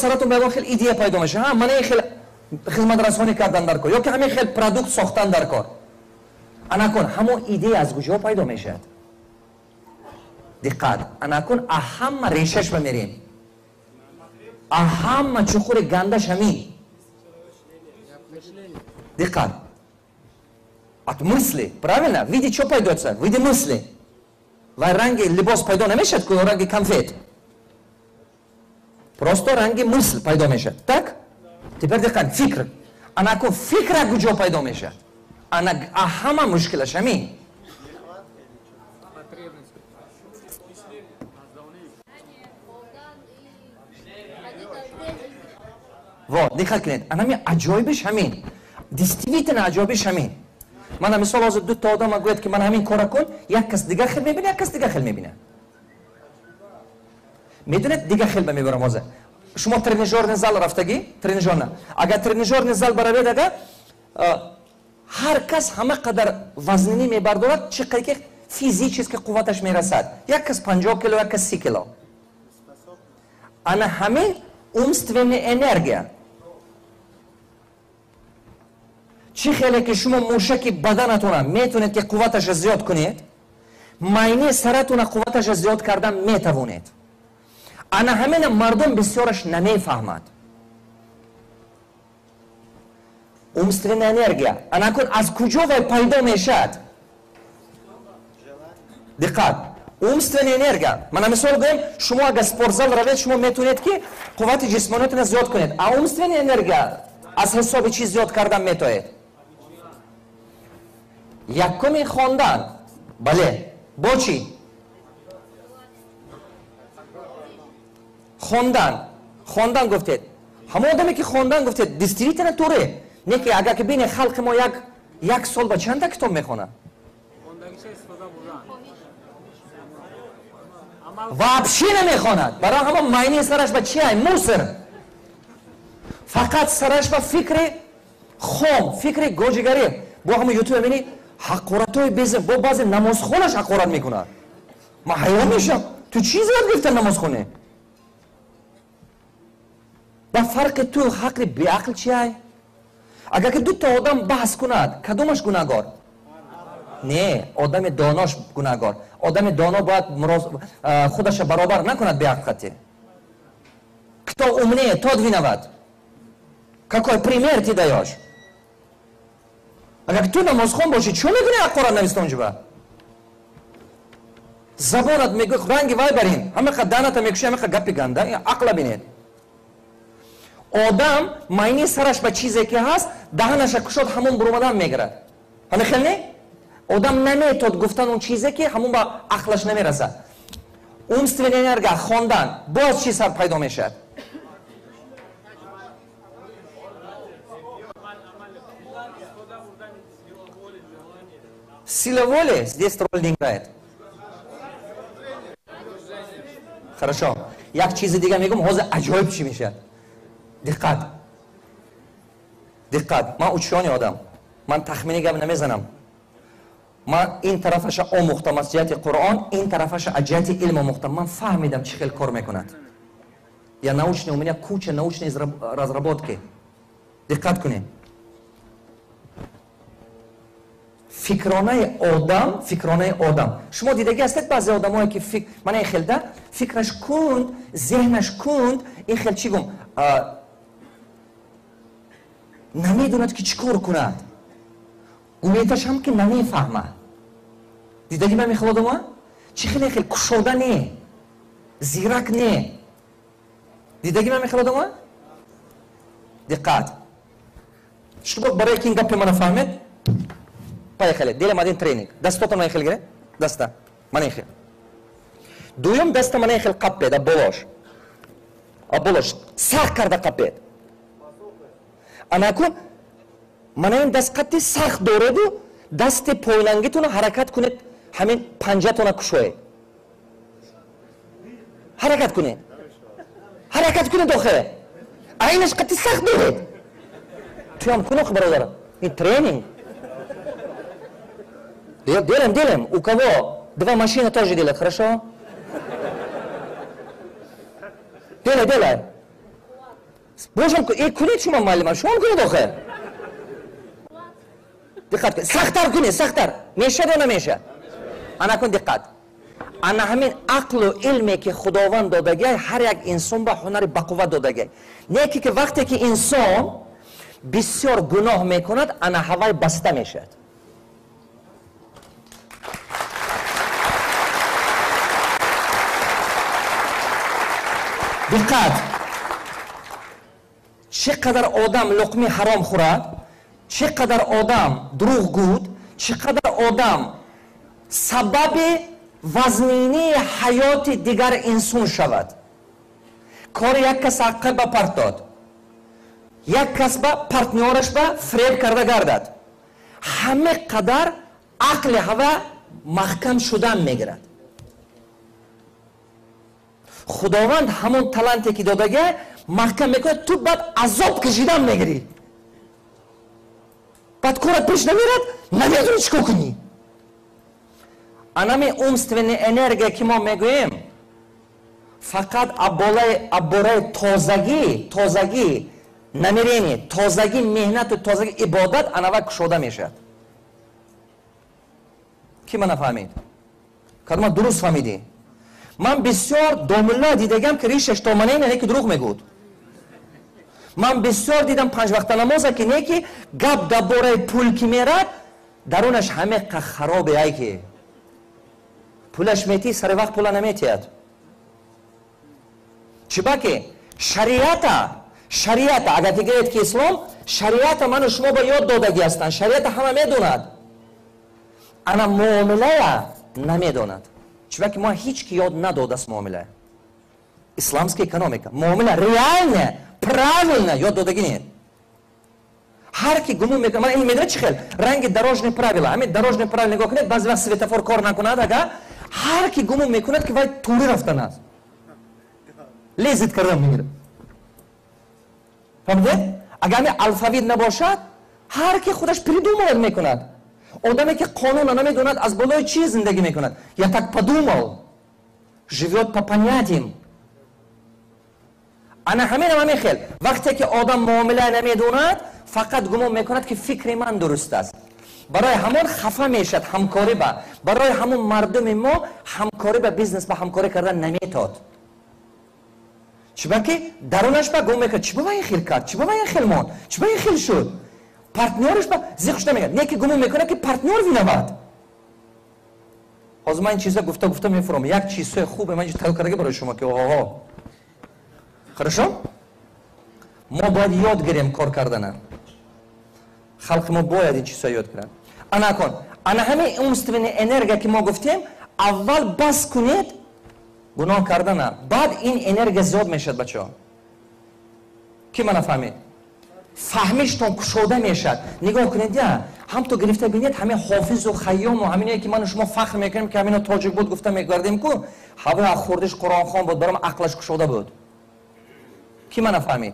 Саратон ба ягон хел идея пайдо мешавад. Мана ин хел хизматрасонӣ кардан дар кор, ё ки ҳамин хел продукт сохтан дар кор. Анакун ҳамон идея аз куҷо пайдо мешавад? Диққат, анакун аҳамма решаш ба мерем, аҳамма чуқури гандаш ҳамин. Диққат, от мысли, правильно? Види чо пайдоится? Види мысли. Ва ранги либос пайдо намешавад, ку ранги конфет. Просто ранги мысль пайдо мешавад. Так? Теперь диққат, фикр. Анакун фикра куҷо пайдо мешавад? Ана ҳама мушкилаш ҳамин. Вот, диққат кунед. Анами аҷоибиш ҳамин. Действительно аҷоибиш ҳамин. Мана мисол ҳозир ду та одам гӯяд, ки ман ҳамин кора кун, як кас дигар хел мебинад, як кас дигар хел мебинад. Медонед, дигар хел ба мебарам ҳозир. Шумо тренажерный зал рафтагӣ? Тренажерна. Агар тренажерный зал баравед, ага, ҳар кас ҳама қадар вазнинӣ мебардорад, чӣ қадар ки физически қувваташ мерасад. Як кас 50 кило, як кас 30 кило. Ана ҳамин умственная энергия. Чӣ хеле ки шумо мушаки баданатона метавонед ки қувваташа зиёд кунед, майни саратона қувваташа зиёд кардан метавонед. Ана ҳамина мардум бисёраш намефаҳмад. Умственная энергия. Ана кун аз куҷо вай пайдо мешавад? Диққат. Умственная энергия. Мана мисол гӯем, шумо агар спортзал равед, шумо метавонед ки қуввати ҷисмониятона зиёд кунед. А умственная энергия аз ҳисоби чӣ зиёд кардан метавонед? Якуми хондан. Бале. Бо чӣ? Хондан. Хондан гуфтед. Ҳамон одаме ки хондан гуфтед, действительно туре. Не ки агар ки бинед, халқи мо як сол ба чанда китоб мехонад? Вообще намехонад. Барои ҳамон майни сараш ба чи ай? Мусор. Фақат сараш ба фикри хом, фикри гоҷигарӣ. Бо ҳамон ютуб мебинӣ, ҳақоратҳои беза, бо баъзе намозхонаш ҳақорат мекунад. Ман ҳайрон мешавам. Ту чӣ зиёд гирифта намозхоне? Ба фарқи ту ҳақли беақл чи ай? Агар ки ду та одам баҳс кунад, кадомаш гунаҳгор? Не, одами донош гунаҳгор. Одами доно бояд худаша баробар накунад беақлқати. Кто умнее, тот виноват. Какой пример ты даешь? Агар ту намозхон бошӣ, чӣ мекунӣ ҳақорат нависта онҷоба? Забонат мегӯ ранги вай барин, ҳамақа даната мекушӣ, ҳамақа гапи ганда, ақла бинед. Одам майни сараш ба чизе ки ҳаст, даҳанаша кушод, ҳамон буромадан мегирад. Ҳамин хел не? Одам наметод гуфтан он чизе ки ҳамон ба ақлаш намерасад. Умственная энергия, хондан, боз чӣ сар пайдо мешавад? Сила воли здесь роль не играет. Хорошо. Як чизи дига мегӯм, ҳозир аҷоиб чӣ мешавад. Диққат. Диққат. Ман учёный одам. Ман тахминӣ гап намезанам. Ман ин тарафаша омӯхтам аз ҷиҳати Қуръон, ин тарафаша аз ҷиҳати илм омӯхтам. Ман фаҳмидам чӣ хел кор мекунад. Я научный, у меня куча научной разработки. Диққат кунед. Фикронаи одам, фикронаи одам. Шумо дидагӣ ҳастед баъзе одамое ки фикр, мана ин хел да, фикраш кунд, зеҳнаш кунд, ин хел чӣ гум, намедонад ки чӣ кор кунад. Гуметаш ҳам ки намефаҳмад. Дидагӣ ба мехел одама? Чӣ хеле хел кушода не, зирак не. Дидагӣ ба мехел одама? Диққат. Шумо барои ки ин гапи мана фаҳмед, поехали. Делаем один тренинг. Дастотон мана хел гире? Даста. Мана хел. Дуюм даста мана хел қаппед, болош. Болош. Сахт карда қаппед. Анаку мана ин даст қатти сахт дореду, дасти пойлангитона ҳаракат кунед, ҳамин панҷатона кушоед. Ҳаракат кунед. Ҳаракат кунед охе. Айнаш қатти сахт доред. Туям кун охе, бародар. Ин тренинг. Делаем, делаем. У кого два машины тоже делают, хорошо? Делай, делай. Божам, кунед шумо муаллима, шумо кунед охир. Диққат кунед. Сахттар кунед, сахттар. Мешад ё намешад? Ана кун диққат. Ана ҳамин ақлу илме ки Худованд додагиай, ҳар як инсон ба ҳунари бақувват додагиай. Не ки вақте ки инсон бисёр гуноҳ мекунад, ана ҳавай баста мешавад. Диққат! Чӣ қадар одам луқми ҳаром хӯрад, чӣ қадар одам дурӯғ гӯд, чӣ қадар одам сабаби вазнинии ҳаёти дигар инсон шавад. Кори як кас ҳаққа ба парт дод, як кас ба партнёраш ба фреб карда гардад, ҳаме қадар ақли ҳава маҳкам шудан мегирад. Худованд ҳамон таланте ки додага маҳкам мекунад, ту баъд азоб кашидан мегирӣ. Баъд корат пеш намерад, намедонӣ чӣ кор кунӣ. Анами умственная энергия ки мо мегӯем, фақат аббораи тозагӣ, тозагӣ намерение, тозагӣ меҳнату тозагӣ ибодат анава кушода мешавад. Ки мана фаҳмид? Кадома дуруст фаҳмидӣ? Ман бисёр домулла дидагам ки ришаш томанае не ки дурӯғ мегӯд. Ман бисёр дидам панҷвақта намоза ки не ки гап дар бораи пул ки мерад, дарунаш ҳамеқа харобе ай ки пулаш метӣ, сари вақт пула наметиҳад. Чиба ки шариата, шариата, агар ки гӯед ки ислом, шариата ману шумо ба ёд додагӣ ҳастанд, шариата ҳама медонад. Ана муомилая намедонад. Чиба ки мо ҳеҷ ки ёд надодааст муомила. Исламская экономика. Муомила реально, правильно ёд додагӣ нет. Ҳар ки гумон мекунад, ман ин медонад чӣ хел? Ранги дорожные правила. Ҳамин дорожные правила нигоҳ кунед, баъзе вақт светофор кор накунад, ага ҳар ки гумон мекунад ки вай тури рафтан аст. Лезет кардан мегирад. Фаҳмидед? Агар ҳамин алфавит набошад, ҳар ки худаш придумывать мекунад. Одаме ки қонуна намедонад, аз болои чӣ зиндагӣ мекунад? Я так подумал. Живет по понятиям. Ана ҳаминам ҳамин хел. Вақте ки одам муомила намедонад, фақат гумон мекунад ки фикри ман дуруст аст. Барои ҳамон хафа мешавад ҳамкорӣ ба. Барои ҳамон мардуми мо ҳамкорӣ ба бизнес ба ҳамкорӣ кардан наметод. Чиба ки дарунаш ба гумон мекунад, чиба ва ин хел кард, чиба ва ин хел монд, чиба ин хел шуд. Партнёраш ба зиқ шуда мегӯяд, не ки гумон мекунад ки партнёр виноват. Ҳозир ман ин чиза гуфта гуфта мефурам. Як чизҳои хубе ман инҷо тайёр кардаги барои шумо ки оҳо. Хорошо? Мо бояд ёд гирем кор кардана. Халқи мо бояд ин чизҳо ёд гирад. Ана кун, ана ҳамин умственная энергия ки мо гуфтем, аввал бас кунед гуноҳ кардана, баъд ин энергия зиёд мешавад, бачаҳо. Ки мана фаҳмид? Фаҳмиштон кушода мешавад. Нигоҳ кунед, я ҳам то гирифта бинед, ҳамин Ҳофизу Хайёму ҳаминое ки ману шумо фахр мекунем ки ҳамино тоҷик буд гуфта мегардем ку, ҳавои аз хурдиш Қуръонхон буд, баром ақлаш кушода буд. Ки мана фаҳмид?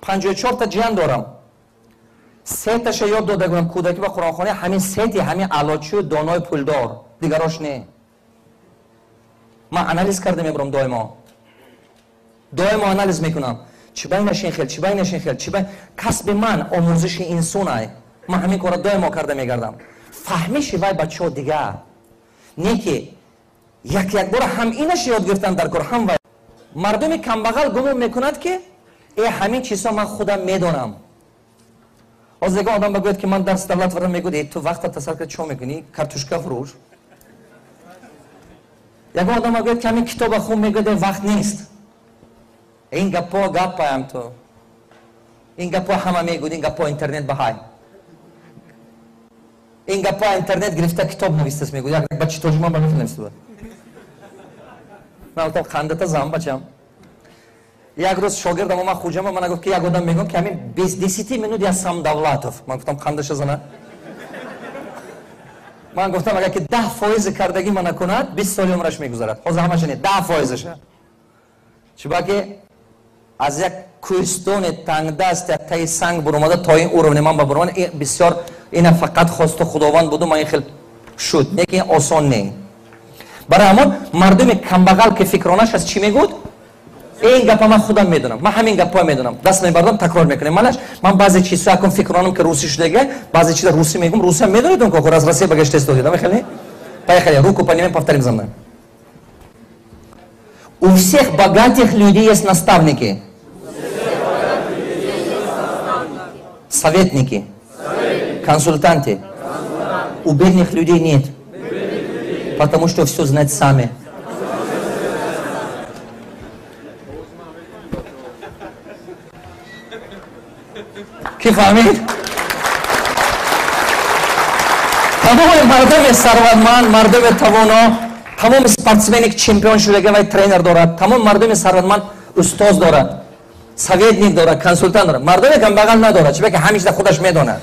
54 та ҷиян дорам. Сеташа ёд дода гӯям кӯдакӣ ба Қуръонхона, ҳамин сети ҳамин аълочию донои пулдор, дигарош не. Ман анализ карда мебурам доимо. Доимо анализ мекунам. Чӣ байнаш ин хел, чӣ байнаш ин хел, чӣ бай... Касби ман омӯзиши инсон ай. Ман ҳамин корро доимо карда мегардам. Фаҳмиши вай бачаҳо дигар. Не ки як якбора ҳам инаш ёд гирифтан дар кор, ҳам вай. Мардуми камбағал гумон мекунад ки ҳамин чизҳо ман худам медонам. Ҳозир ягон одам бигӯяд ки ман дарси давлат вардам, мегӯяд ту вақта тасаввур кард чӣ мекунӣ? Картошка фурӯш. Ягон одам бигӯяд ки ҳамин китоба хун, мегӯяд вақт нест. Ин гапҳо гапаям ту. Ин гапҳо ҳама мегӯяд, ин гапҳо интернет баҳай. Ин гапҳо интернет гирифта китоб навистаст, мегӯяд. Як бачи тоҷикман ба мефил нависта буд. Ман гуфтам қандата зан бачам. Як рӯз шогирдам омад хуҷама, мана гуфт ки як одам мегӯям ки ҳамин без 10 минут я сам Давлатов. Ман гуфтам қандаша зана. Ман гуфтам агар ки 10% кардагӣ мана кунад, 20 соли умраш мегузарад. Ҳозир ҳамаша не, 10%-ша. Чиба ки аз як кӯҳистони тангдаст, як таи санг буромада то ин уровне ман ба буромада, бисёр ина фақат хосту Худованд буду, ман ин хел Шуд, лекин осон не. Барои ҳамон мардуми камбағал ки фикронаш аст, чӣ мегӯд? Ин гапа ман худам медонам, ман ҳамин гапҳоя медонам, даст мебардам, такрор мекунем. Малаш ман баъзе чизҳо акун фикронам ки русӣ шудага, баъзе чиза русӣ мегӯм. Русиам медонед, он ко аз Россия ба гашта истодед, ами поехали, руку поднимем, повторим за мной. У всех богатых людей есть наставники, советники, консультанты. У бедных людей нет, потому что все знать сами. Ки фаҳмид? Тамоми мардуми сарватманд, мардуми тавоно, тамоми спортсмене ки чемпион шудага, вай тренер дорад. Тамоми мардуми сарватманд устоз дорад, советник дорад, консультант дорад. Мардуми камбағал надорад, чунки ҳамеша худаш медонад.